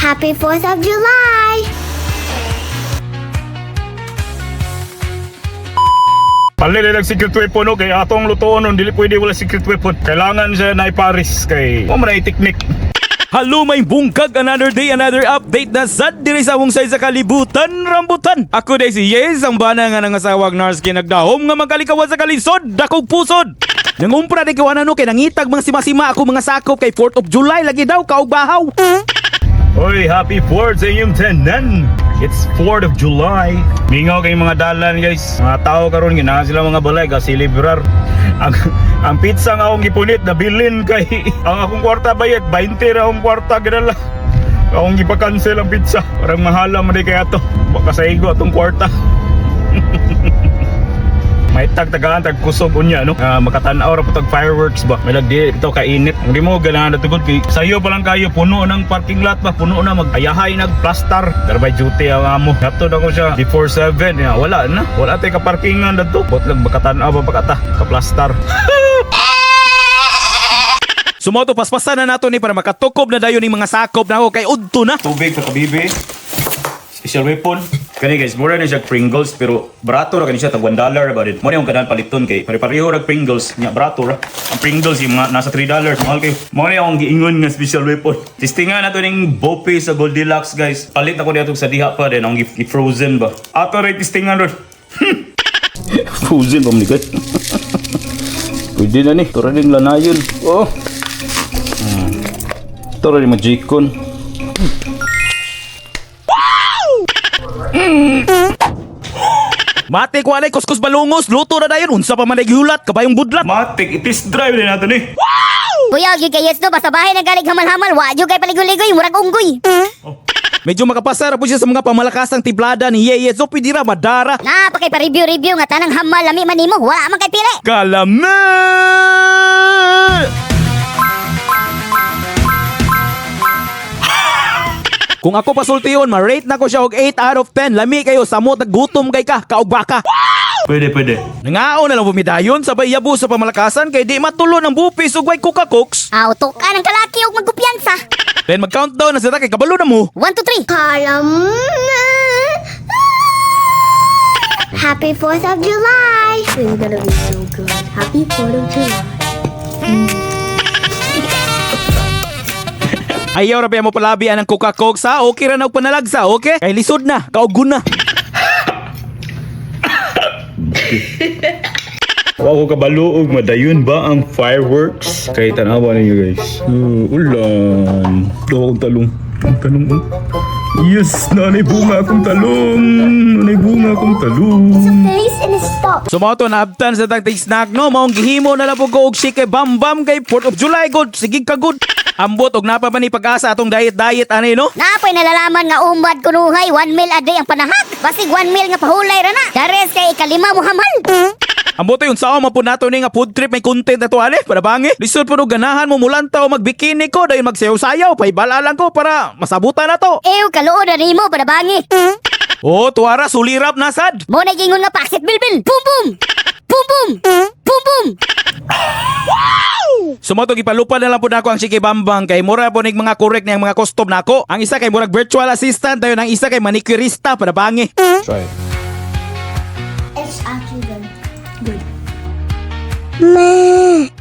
Happy 4th of July! Palit lang secret weapon, no? Kay atong lutoon nun, dili pwede wala secret weapon. Kailangan siya na iparis kay mo man na teknik. Hello, may bungkag, another day, another update na sad diri sa among side sa kalibutan, rambutan. Ako day si Yes, ang bana nga nangasawag Narski nagdahom nga magkalikawan sa kalisod, dakog pusod. Nangumpra di kawanan no kay nangitag mga sima-sima ako mga sakop kay 4th of July lagi daw kaog bahaw. Oy, happy 4th sa inyong tanan! It's 4th of July. Mingaw kay mga dalan, guys. Mga tao karon ginahan sila mga balay kasi celebrar. Ang pizza nga akong gipunit nabilin kay ang akong kwarta bayad 20 ra akong kwarta ginala. Akong gipa-cancel ang pizza. Parang mahala man di kaya to. Baka sa igo atong kwarta. May tagtagaan tag kusog unya, no? Ah, makatan-aw ra po tag fireworks ba. May lagdi ito kainit. Ang di mo ganahan na tugod kay sayo pa lang kayo puno ng parking lot ba, puno na magayahay nag plaster. Darbay duty ang amo. Natod ako siya before 7. Ya, wala na. Wala tay ka parkingan dadto. Bot lang makatan-aw ba bakata ka plaster. Sumoto paspasan na nato ni para makatukob na dayon ning mga sakop na ako kay udto na. Tubig sa kabibi. Special weapon. Kani guys, mura na siya Pringles pero barato ra kani siya tag $1 ba din. Mo ni ang kanahan paliton kay pare-pareho ra Pringles nya barato ra. Ang Pringles yung mga nasa $3 mahal kayo. Mo ni akong giingon nga special weapon. Testingan nato ning Bope sa Goldilocks, guys. Palit ako dito sa diha pa din ang gi-frozen ba. Ato ra testingan ron. Frozen pa man ni guys. Pwede na ni. Tura ning lanayon. Oh. Tura ni majikon. Mate ko alay kuskus balungos, luto na dayon unsa pa man ay gihulat kabayong budlat. Matik, itis drive din nato ni. Kuya, gyud kay yes no, basta bahay nang galig hamal-hamal, wa gyud kay paligoy-ligoy, murag unggoy. Medyo makapasar po siya sa mga pamalakasang timplada ni Yeye. So pwede ra madara. Na pa kay pa-review-review nga tanang hamal lami man nimo, wa man kay pili. Kalame! Kung ako pasultiyon, ma-rate na ko siya og 8 out of 10. Lami kayo, samot gutom kay ka, kaog baka. Pwede, pwede. Nangaon na lang bumidayon sabay yabo sa pamalakasan kay di matulo ng bupis ug way Coca-Cokes. Auto ka ng kalaki og magkumpiyansa. Then mag-countdown na sila kay kabalo na mo. 1 2 3. Kalam. Happy 4th of July! It's gonna be so good. Happy 4th of July. Ayaw ra ba mo palabi ang Coca-Cokes ha? Okay ra na og panalagsa, okay? Kay lisod na, kaugon na. Wa ko kabalo og madayon ba ang fireworks? Kay tanawa ninyo, guys. Ulan. Daw akong talong. Ang talong oh. Yes, nanay bunga akong talong. Nanay bunga akong talong. Face and stop. So mao to naabtan sa tagtig snack no, maong gihimo na lang po ko og shake kay Bam Bam kay 4th of July good, sige ka good. Ambot og napa pa ni pag-asa atong diet diet ani no. Napoy nalalaman nga umad kunuhay 1 mil a day ang panahak. Basig 1 mil nga pahulay ra na. Dares kay ikalima mo hamal. Ambot yung sao man po nato ni nga food trip may content na to ale para bangi. Lisod po og ganahan mo mulanta o magbikini ko dayon magsayaw-sayaw paibala lang ko para masabutan na to. Ew, kaluod na nimo para bangi. Oh, tuara sulirap na sad. Mo na gingon nga paksit bilbil. Boom boom. Boom boom. Boom boom. Sumoto gipalupan na lang po nako ang Shiki Bambang kay mura po nig mga correct niyang mga custom nako. Ang isa kay murag virtual assistant dayon ang isa kay manicurista para bangi. Try it. It's actually good. Good.